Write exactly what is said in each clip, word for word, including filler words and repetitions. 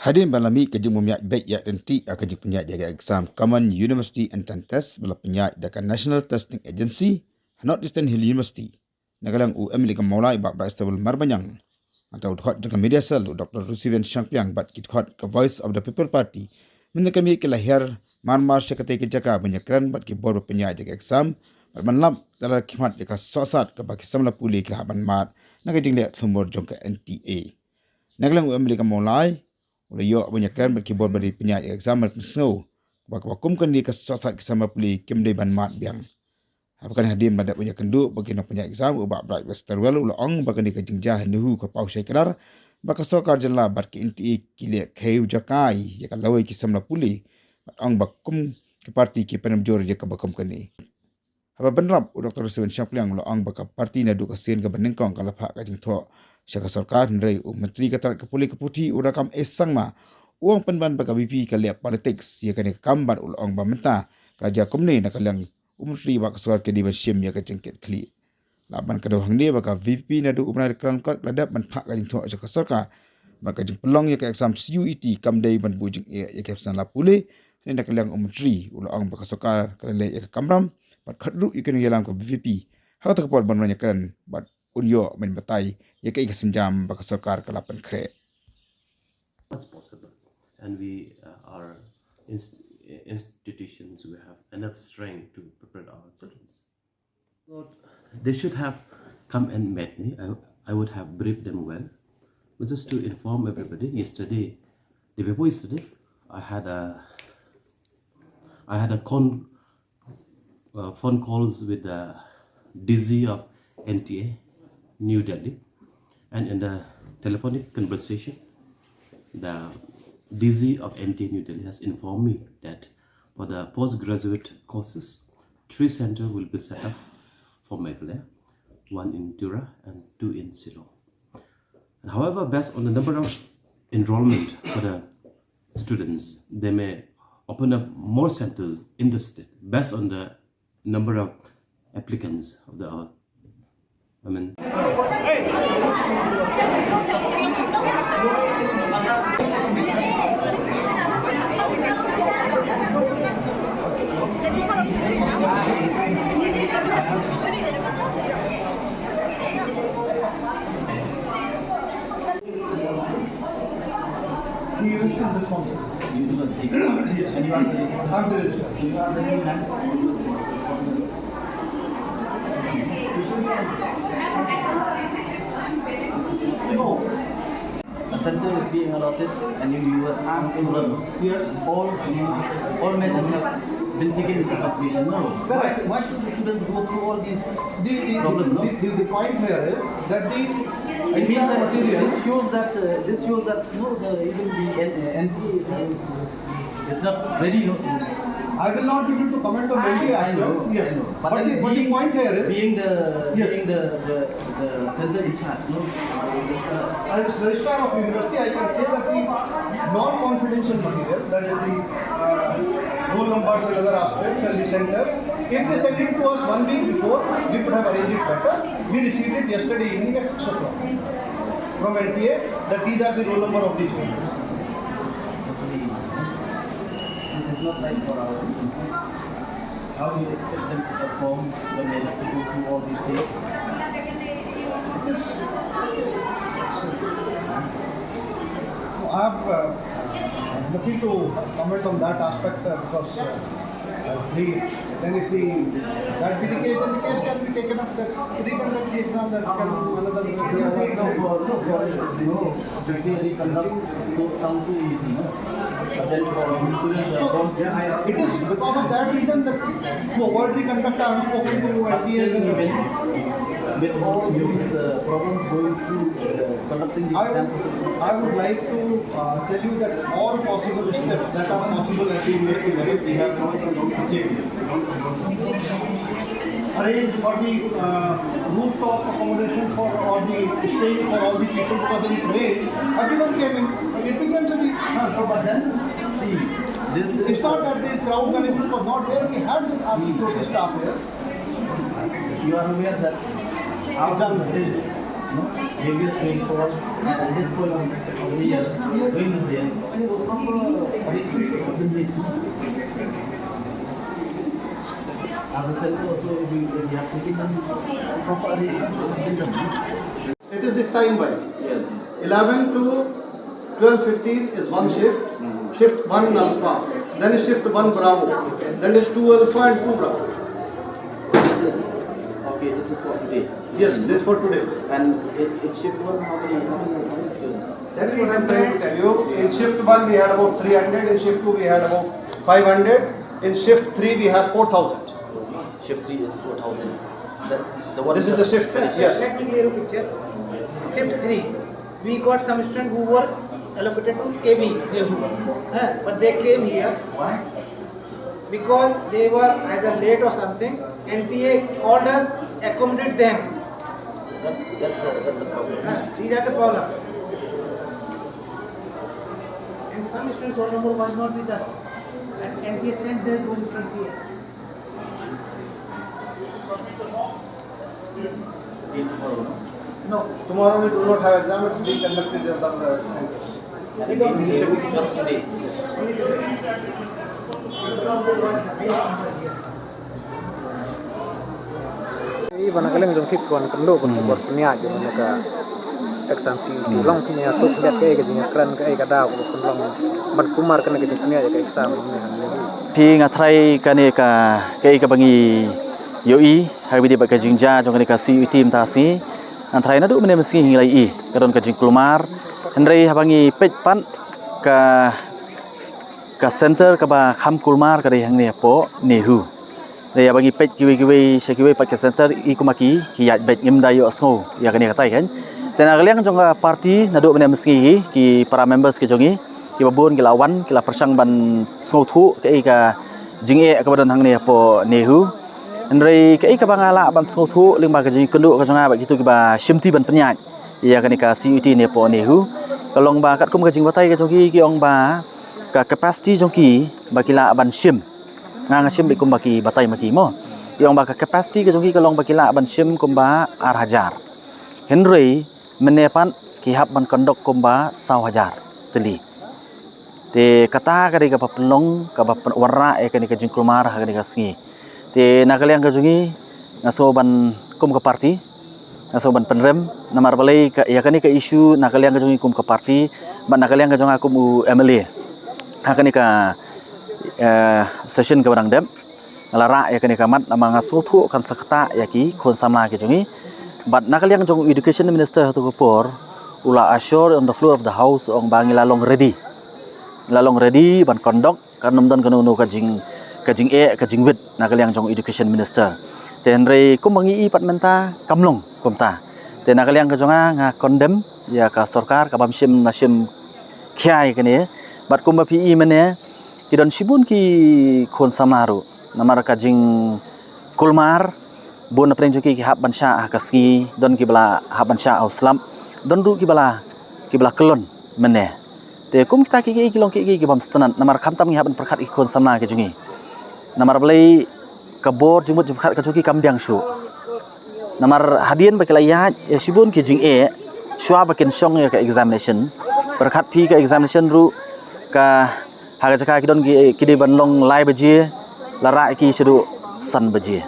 Hadien ba la mih ka jingbym ïaid beit ïaid ryntih ha ka jingpynïaid ïa ka exam Common University Entrance Test ba la pynïaid da ka National Testing Agency ha North Eastern Hill University, na ka liang u MLA ka Mawlai Bah Brightstarwell Marbaniang, nangta u dkhot jong ka Media Cell u Doctor Rusiven Shangpliang bad ki dkhot ka Voice of the People Party mynta ka miet ki la hiar marmar sha katei ka jaka ban ïakren bad ki bor ba pynïaid ïa ka exam bad ban lap da la khmat ïa ka sohsat kaba ki samla pule ki la hap ban mad na ka jingleh thlumbor jong ka NTA. Na ka liang u MLA ka Mawlai u la ïoh ban ïakren bad ki bor ba dei pynïaid ïa ka exam bad pynsngew ba kaba kum kane ka sohsat ki samla pule kim dei ban mad biang. Haba kane hadien ba dep ban ïakynduh bad ki nongpynïaid exam, u Bah Brightstarwell u la ong ba kane ka jingjia hynda ka paw shai kdar ba ka sorkar jylla bad ka NTA ki leh kheiñ jaka ïa ka lawei ki samla pule bad ong ba kum ki parti ki pynbjur ïa kaba kum kane. Haba bynrap u Doctor Rusiven Shangpliang u la ong ba ka parti naduh ka sien kaba nyngkong ka la phah ka jingthoh sha ka sorkar, hynrei u Myntri ka tnad ka pule ka puthi u Rakkam A Sangma u ong pynban ba ka VPP ka leh politics ïa kane ka kam bad u la ong ba mynta ka la jia kumne na ka liang u Myntri bad ka sorkar ki dei ban shim ïa ka jingkitkhlieh. Lah ban kdew hangne ba ka VPP naduh u bnai Rymphang la dep ban phah ka jingthoh sha ka sorkar ba ka jingpynlong ïa ka exam CUET kam dei ban buh jingeh ïa ki samla pule. Hynrei na ka liang u Myntri u la ong ba ka sorkar ka la leh ïa ka kamram bad khot ruh ïa ki nongïalam ka VPP ha kata ka por ban wan ïakren bad un ïoh ban batai ïa kaei ka sienjam ba ka sorkar ka la pynkhreh. As possible. And we, uh, are inst-, institutions, we have enough strength to prepare our children. Lord, they should have come and met me. I, I would have briefed them well. But just to inform everybody, yesterday, the day before yesterday, I had a, I had a con-, uh, phone calls with the D G of NTA, New Delhi, and in the telephonic conversation, the D G of NTA New Delhi has informed me that for the postgraduate courses, three centers will be set up for Meghalaya, one in Tura and two in Shillong. And however, based on the number of enrollment for the students, they may open up more centers in the state based on the number of applicants of the, uh, I mean, He is responsible. University. Yes. And you are the registrar. I'm the registrar. You are the new man. University responsible. No. A center is being allotted and you, you were asked to run. Yes. All, all measures have been taken into consideration. No. Correct. Why, why should the students go through all these The, the, problems, no? The, the, the point here is that the It means entire that material this shows that, uh, this shows that, no, the, even the N-, uh, NTA is, is, is not ready, no? I will not be able to comment on the I, NTA I aspect. Know, yes. I know. But But then the, but the being, point here is being the, yes. Being the, the, the center in charge, no? This, uh, As registrar of university, I can say that the non-confidential material, that is the, uh, roll numbers and other aspects and the centers, if they send it to us one week before, we could have arranged it better. We received it yesterday evening at six o'clock from NTA that these are the roll number of these students. This is not right for our students. How do you expect them to perform when they have to go through all these things? Yes. I have, uh, nothing to comment on that aspect, uh, because, uh, uh, the, then if the, that be the case, then the case can be taken up, that reconduct the exam, that can be another. No, for, no, for, no. You see, reconduct so, sounds so easy, no? But then for students, uh, So, it is because of that reason that to avoid reconduct, I have spoken to But still, I T and even with all these, uh, problems going through, uh, conducting the I would, exams, I would like to, uh, tell you that all possible steps that are possible at the university level, we have taken. Arrange for the, uh, rooftop accommodation for all the staying for all the people, because in rain, everyone came in. It began to be, uh, so, but then, see, this is It's not that the crowd management was not there. We had the R C P staff here. You are aware that our Exam. Students, Heaviest rainfall at this point of the year, rain is there. As a center also, we, we have taken them proper arrangements. It is the time wise. Yes, yes. Eleven to twelve fifteen is one shift. Shift one Alpha. Then is shift one Bravo. Then is two Alpha and two Bravo. So this is, okay, this is for today. Yes, this for today. And it, it shift one, how many, how many, how many students? That's what I'm trying to tell you. In shift one, we had about three hundred. In shift two, we had about five hundred. In shift three, we have four thousand. Shift three is four thousand. The, the one This is the shift, yes. Let me clear a picture. Shift three, we got some students who were allocated to K B, Nehu. Huh, but they came here. Why? Because they were either late or something, N T A called us, accommodate them. That's, that's the, that's the problem. Huh, these are the problems. And some students' roll number was not with us. And N T A sent their two students here. No. Tomorrow we do not have exam, it's being conducted at the center. Just today. Ei, ba na ka liang jong phi, phi wan kynduh bad ki bor pynïaid jong kane ka exam C U E T. Long pynïaid, to pynïaid kaei ka jingkren, kaei ka daw kaba pynlong ban kulmar kane ka jingpynïaid ka exam ne hangne. Phi, nga tharai kane ka, kaei kaba ngi ïohi ha kaba ïadei bad ka jingjia jong kane ka C U E T mynta ka sngi. Nga tharai naduh mynne mynsngi ngi la ïohi ka don ka jingkulmar. Hynrei haba ngi peit pat ka, ka center kaba kham kulmar ka dei hangne hapoh Nehu. Hynrei haba ngi peit kiwei kiwei sha kiwei pat ka center, i kumba ki, ki ïaid beit, ngim da ïohsngew ïa kane katai kan. Te na ka liang jong ka party naduh mynne mynsngi ki, ki para members ki jong ngi kiba bun ki la wan, ki la pyrshang ban sngewthuh kaei ka jingeh kaba don hangne hapoh Nehu. Hynrei kaei kaba nga lah ban sngewthuh lyngba ka jingkynduh ka jong nga bad kito kiba shimti ban pynïaid ïa kane ka C U E T ne hapoh Nehu, ka long ba katkum ka jingbatai ka jong ki, ki ong ba ka capacity jong ki ba ki lah ban shim, nga, nga shim beit kumba ki batai ma ki mo. Ki ong ba ka capacity ka jong ki ka long ba ki lah ban shim kumba ar hajar. Hynrei mynne pat ki hap ban conduct kumba saw hajar tylli. Te kata ka dei kaba pynlong, kaba pyn-, wanrah ïa kane ka jingkulmar ha kane ka sngi. Te na ka liang ka jong ngi, nga sngew ban, kum ka party, nga sngew ban pynrem, namar balei ka, ïa kane ka issue na ka liang ka jong ngi kum ka party bad na ka liang ka jong nga kum u M L A ha kane ka, eh, session kaba dang dep. Nga la rah ïa kane ka mat namar nga sngewthuh kan sa ktah ïa ki khun samla ki jong ngi. Bad na ka liang jong u Education Minister ha kato ka por, u la assure on the floor of the House, ong ba ngi la long ready. Ngi la long ready ban conduct, kan ym don kano kano ka jing, ka jingeh, ka jingwit na ka liang jong u Education Minister. Te hynrei kumba ngi i pat mynta kam long kumta. Te na ka liang ka jong nga, nga condemn ïa ka sorkar kabym shim, na shim khia ïa kane. Bad kumba phi i mynne, ki don shibun ki khun samla ruh. Namar ka jingkulmar, bun na pdeng jong ki ki hap ban shah ha ka sngi, don kiba la hap ban shah ha u slap, don ruh kiba la, kiba la kyllon mynne. Te kum kita kiei kiei ki long kiei kiei kibym sngewtynnat, namar khamtam ngi hap ban pyrkhat ïa ki khun samla ki jong ngi. Namar balei ka bor jingmut jingpyrkhat ka jong ki kam biang shuh. Namar hadien ba ki la ïaid ïa shibun ki jingeh shuwa ba kin shong ïa ka examination. Pyrkhat phi ka examination ruh ka, ha ka jaka ki don ki, ki dei ban long lai baje, la rah ïa ki shaduh san baje.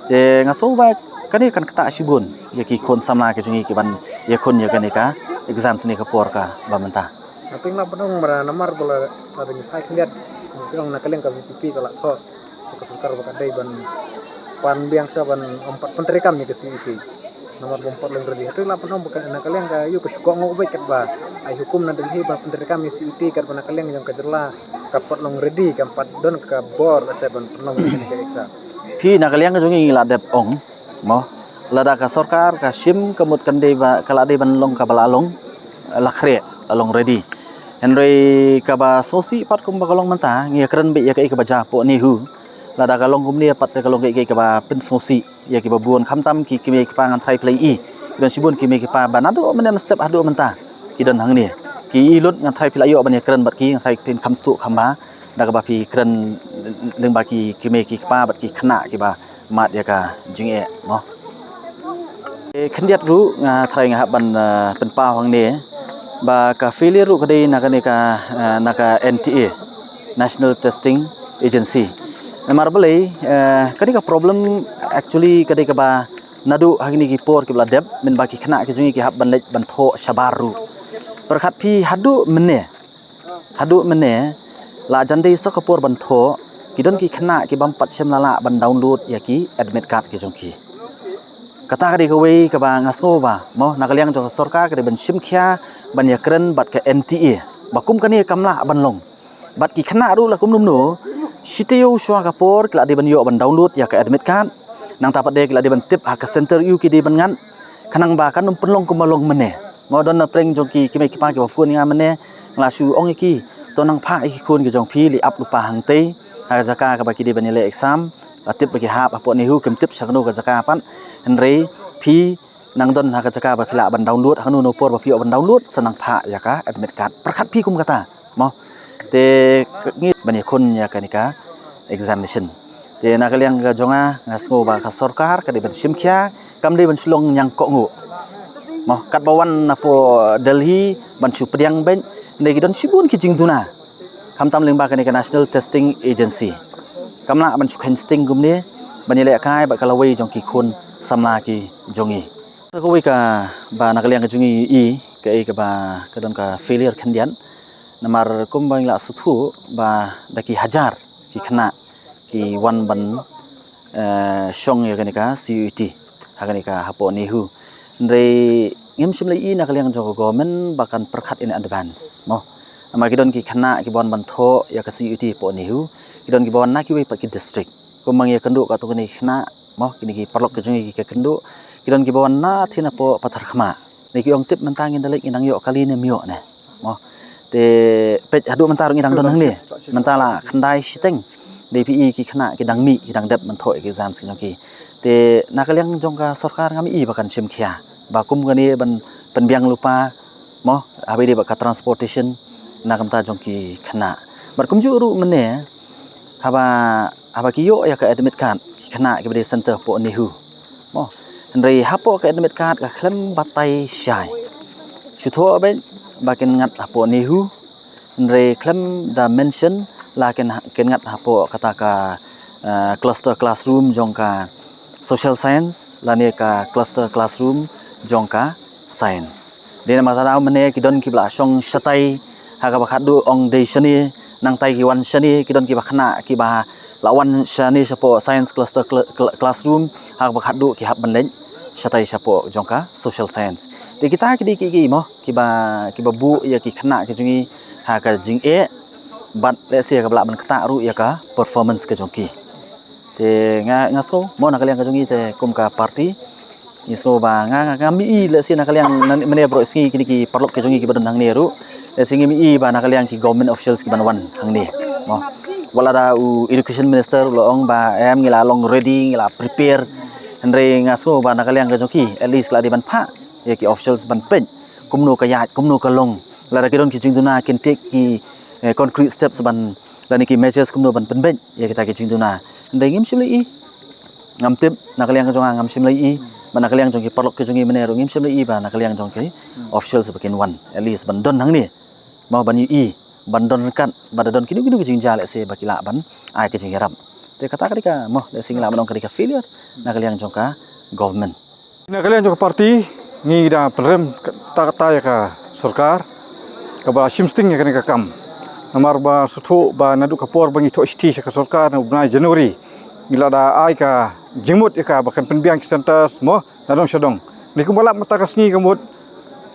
Te nga sngew ba kane kan ktah shibun ïa ki khun samla ki jong ngi kiban ïakhun ïa kane ka exam sha kane ka por kaba mynta. Nga pynlong pynong ba namar ba la, la dang phai khyndiat, nga pynlong na ka liang ka V P P ka la thoh sa ka sorkar ba ka dei ban pan biang sa ban ym pat pyntreikam ïa ka C U E T. Namar ba ym pat long ready. Hato la pynlong ba ka, na ka liang ka ïoh ka shukor nga u beit katba ai hukum na Delhi ban pyntreikam ïa C U E T katba na ka liang jong ka jylla ka pat long ready, kam pat don ka bor lehse ban pynlong ïa ka exam. Phi, na ka liang jong ngi la dep ong mo, lada ka sorkar ka shim ka mut kan dei ba, ka la dei ban long kaba la long, la khreh, la long ready. Hynrei kaba sngewsih pat kumba ka long mynta, ngi ïakren beit ïa kaei kaba jia hapoh Nehu. Lada ka long kumne pat te ka long kaei kaei kaba pynsngewsih ïa kiba bun, khamtam ki kmie ki kpa, ngan tharai phi la ïohi. Ki don shibun ki kmie ki kpa ba naduh mynne mynstep haduh mynta ki don hangne. Ki ïohi lut, ngan tharai phi la ïoh ban ïakren bad ki, ngan tharai phin kham sngewthuh kham bha da kaba phi kren lyngba ki kmie ki kpa bad ki khynnah kiba mad ïa ka jingeh mo. Eh, khyndiat ruh nga trai nga hap ban, eh, pynpaw hangne ba ka failure ruh ka dei na kane ka, eh, na ka N T A, National Testing Agency. Namar balei, eh, kane ka problem actually ka dei kaba naduh ha kine ki por kiba la dep, mynba ki khynnah ki jong ngi ki hap ban leit ban thoh shabar ruh. Pyrkhat phi haduh mynne, haduh mynne, la jan dei sa ka por ban thoh, ki don ki khynnah ki bym pat shym la lah ban download ïa ki admit card ki jong ki. Kata ka dei kawei kaba nga sngew ba, mo, na ka liang jong ka sorkar ka dei ban shim khia, ban ïakren bad ka N T A ba kum kane kam lah ban long. Bad ki khynnah ruh la kumno kumno, shi taïew shuwa ka por ki la dei ban ïoh ban download ïa ka admit card. Nangta pat de ki la dei ban tip ha ka center ïa u ki dei ban ngat, khnang ba kan ym pynlong kumba long mynne. Mo, don na pdeng jong ki, ki mei ki pa kiba phone ïa nga mynne, nga la shu ong ïa ki, to nang phah ïa ki khun ki jong phi, leit ap lypa hangtei ha ka jaka kaba ki dei ban ïaleh exam. La tip ba ki hap hapoh NEHU, kim tip sha kano ka jaka pat. Hynrei phi nang don ha ka jaka ba phi lah ban download, ha kano kano por ba phi ïoh ban download, sa nang phah ïa ka admit card. Pyrkhat phi kum kata, mo. Te ka ngi ban ïakhun ïa kane ka examination. Te na ka liang ka jong nga, nga sngew ba ka sorkar ka dei ban shim khia, kam dei ban shu long ñiang kohnguh. Mo, katba wan napoh Delhi ban shu pdiang beit, hynrei ki don shibun ki jingduna. Khamtam lyngba kane ka National Testing Agency. Kam lah ban shu kheiñ sting kumne, ban ïalehkai bad ka lawei jong ki khun samla ki jong ngi. Sa kawei kaba na ka liang ka jong ngi i, kaei kaba ka don ka failure khyndiat. Namar kumba ngi la sngewthuh ba da ki hajar ki khynnah ki wan ban, eh, shong ïa kane ka C U E T ha kane ka hapoh NEHU. Hynrei ngim shym la i na ka liang jong ka government ba kan pyrkhat in advance, mo. Namar ki don ki khynnah kiba wan ban thoh ïa ka C U E T hapoh NEHU, ki don kiba wan na kiwei pat ki district. Kumba ngi ïakynduh katto katne ki khynnah, mo, kine ki paralok ki jong ngi ki ïakynduh, ki don kiba wan na thin hapoh Patharkhmah. Ne ki ong tip mynta ngin da leit ngin dang ïoh kali ne ym ïoh ne, mo. Te peit haduh mynta ruh ngi dang don hangne. Mynta la khyndai shiteng. Dei phi i ki khynnah ki dang mih, ki dang dep ban thoh ïa ki exams ki jong ki. Te na ka liang jong ka sorkar ngam i ba kan shim khia ba kum kane ban pynbiang lypa, mo, haba ïadei bad ka transportation na ka bynta jong ki khynnah. Bad kumjuh ruh mynne, haba, haba ki ïoh ïa ka admit card ki khynnah kiba dei center hapoh NEHU, mo. Hynrei hapoh ka admit card ka khlem batai shai. Shu thoh beit ba kin ngat hapoh NEHU, hynrei khlem da mention la kin, kin ngat hapoh kata ka, eh, cluster classroom jong ka social science lane ka cluster classroom jong ka science. Dei namar kata mynne ki don kiba la shong shatai ha kaba khatduh ong dei shane, nangtai ki wan shane, ki don kiba khynnah kiba la wan shane shapoh science cluster cl-, cl-, classroom ha kaba khatduh ki hap ban leit shatai shapoh jong ka social science. Te kita ki dei ki, ki mo, kiba, kiba buh ïa ki khynnah ki jong ngi ha ka jingeh, bad lehse kaba lah ban ktah ruh ïa ka performance ka jong ki. Te nga, nga sngew, mo, na ka liang ka jong ngi te kum ka party, ngi sngew ba nga, nga, ngam i, lehse na ka liang na, mynne baroh sngi kine ki paralok ki jong ngi kiba don hangne ruh, lehse ngim i ba na ka liang ki government officials kiban wan hangne, mo. Wat la da u education minister u la ong ba em ngi la long ready, ngi la prepare. Hynrei nga sngew ba na ka liang ka jong ki, at least la dei ban phah ïa ki officials ban peit kumno ka ïaid, kumno ka long. Lada ki don ki jingduna kin take ki, eh, concrete steps ban, lane ki measures kumno ban pynbeit ïa kita ki jingduna. Hynrei ngim shym la i, ngam tip, na ka liang ka jong nga ngam shym la i, ba na ka liang jong ki paralok ki jong ngi mynne ruh ngim shym la i ba na ka liang jong ki officials ba kin wan, at least ban don hangne, mo, ban ïohi, ban don ryngkat ba da don kino kino ki jingjia lehse ba ki lah ban ai ka jingïarap. Te kata ka dei ka, mo, lehse ngi lah ban ong ka dei ka failure na ka liang jong ka government. Na ka liang jong ka party, ngi da pynrem katta katta ïa ka sorkar kaba la shim sting ïa kane ka kam. Namar ba sngewthuh ba naduh ka por ba ngi thoh shithi sha ka sorkar na u bnai January, ngi la da ai ka jingmut ïa ka ba kan pynbiang ki centres, mo, na dong sha dong. Ni kumba lap mynta ka sngi ka mut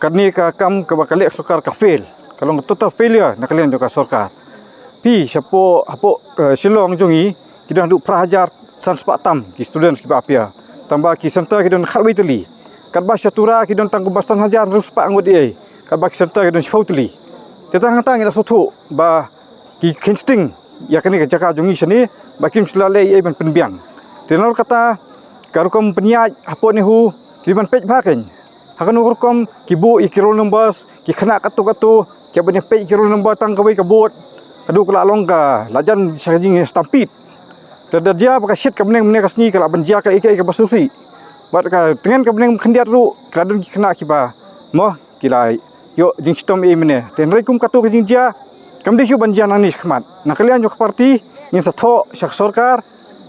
kane ka kam kaba ka leh sorkar ka fail, ka long total failure na ka liang jong ka sorkar. Phi shapoh, hapoh, eh, Shillong jong ngi, ki don haduh phra hajar san spah tam ki students kiba appear. Tangba ki centre ki don khatwei tylli. Katba sha Tura ki don tang kumba san hajar hynriew spah ngut ei. Katba ki centre ki don shiphew tylli. Te tang hangta ngi la sngewthuh ba ki kheiñ sting ïa kane ka jaka jong ngi shane ba kim shu la leh ei ban pynbiang. Te nalor kata ka rukom pynïaid hapoh NEHU ki dei ban peit bha keiñ. Ha kano ka rukom ki buh ïa ki roll numbers, ki khynnah katto katto, ki ban ïa peit ïa ki roll number tang kawei ka board. Haduh ka la long ka la jan sha ka jingstampede. Lada jia ba ka shit ka bneng mynne ka sngi ka lah ban jia kaei kaei kaba sngewsih. Bad ka tngen ka bneng khyndiat ruh ka don ki khynnah kiba mo ki la ïoh jingshitom ei mynne. Te hynrei kum katto ka jingjia kam dei shuh ban jia nangne shakhmat. Na ka liang jong ka party ngin sa thoh sha ka sorkar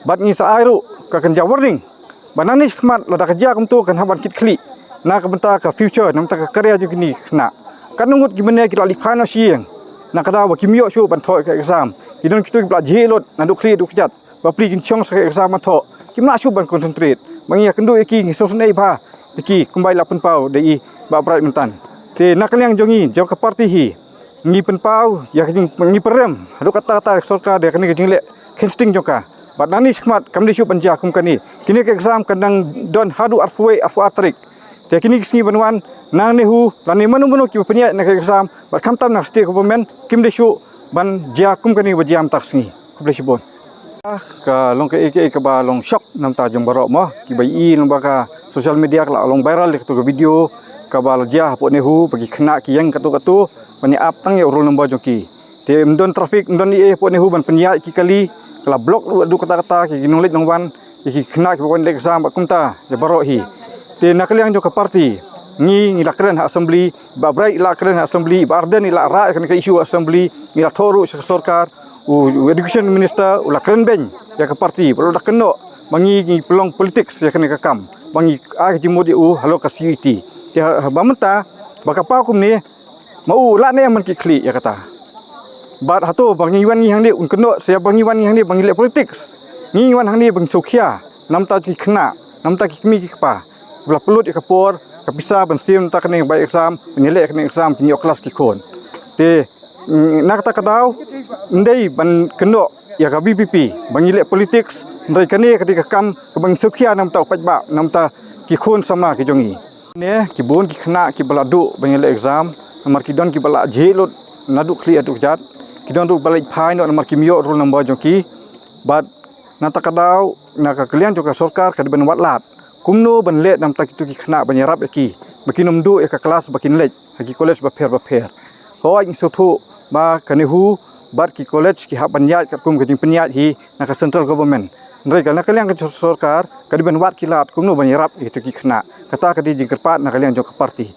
bad ngin sa ai ruh ka kynja warning ba nangne shakhmat lada ka jia kumto kan hap ban kit khlieh na ka bynta ka future, na ka bynta ka career jong kine ki khynnah. Katno ngut ki mynne ki la leit phai noh sha ïing na ka daw ba kim ïoh shuh ban thoh ka exam. Ki don kito kiba la jhieh lut naduh khlieh haduh kjat. Bapli kin shong sa ka exam ban thoh, kim lah shuh ban concentrate. Ba ngi ïakynduh ïa ki, ngi sngewsynei bha ïa ki kumba i la pynpaw da i Bah Bright myntan. Te na ka liang jong ngi, jong ka party hi, ngi pynpaw ïa ka jing, ngi pynrem haduh katta katta ïa ka sorkar da kane ka jingleh kheiñ sting jong ka. Bad nangne shakhmat kam dei shuh ban jia kum kane. Kine ka exam kan dang don haduh arphew wei, arphew ar tarik. Te kine ki sngi ban wan, na NEHU lane mano mano kiba pynïaid na ka exam bad khamtam na ka state government, kim dei shuh ban jia kum kane ba jia mynta ka sngi. Khublei shibun. Ka long kaei kaei kaba long shock na ka bynta jong baroh mo kiba ïohi lyngba ka social media ka la long viral ïa kato ka video kaba la jia hapoh NEHU ba ki khynnah ki ïeng katto katto ban ïa ap tang ïa u roll number jong ki. Te ym don traffic, ym don ei ei hapoh NEHU ban pynïaid ki kali, ka la block ruh haduh katta katta ki nongleit nongwan ïa ki khynnah kiba wan leh exam bad kumta ïa baroh hi. Te na ka liang jong ka party ngi, ngi la kren ha assembly, Bah Bright i la kren ha assembly, Bah Ardent i la rah ïa kane ka issue ha assembly, ngi la thoh ruh sha ka sorkar, u, u education minister u la kren beiñ ïa ka party, ba la da kynnoh ba ngi, ngi pynlong politics ïa kane ka kam, ba ngi ai ka jingmut ïa u halor ka C U E T. Te ha, ha ba mynta ba ka paw kumne, ma u lah ne em ban kit khlieh ïa kata. Bad hato ba ngi wan ngi hangne un kynnoh se ba ngi wan ngi hangne ba ngi leh politics. Ngi wan hangne ba ngi sngewkhia na ka bynta ki khynnah, na ka bynta ki kmie ki kpa ba la pynlut ïa ka por ka pisa ban shim na ka bynta kane ka bai exam, ban ïaleh kane ka exam, ban ïoh klas ki khun. Te, mm, na kata ka daw ym dei ban kynnoh ïa ka V P P ba ngi leh politics, hynrei kane ka dei ka kam kaba ngi sngewkhia na ka bynta u paidbah, na ka bynta ki khun samla ki jong ngi. Ne, ki bun ki khynnah kiba la duh ban ïaleh exam namar ki don kiba la jhieh lut naduh khlieh haduh kjat. Ki don ruh ba leit phai noh namar kim ïoh roll number jong ki. Bad na kata ka daw, na ka liang jong ka sorkar ka dei ban wad lad kumno ban leh na ka bynta kito ki khynnah ban ïarap ïa ki ba kin ym duh ïa ka klas ba kin leit ha ki college bapher bapher. Hooid, ngi sngewthuh ba ka NEHU bad ki college ki hap ban ïaid katkum ka jingpynïaid hi na ka central government. Hynrei ka na ka liang ka sorkar ka dei ban wad ki lad kumno ban ïarap ïa kito ki khynnah. Kata ka dei jingkyrpad na ka liang jong ka party.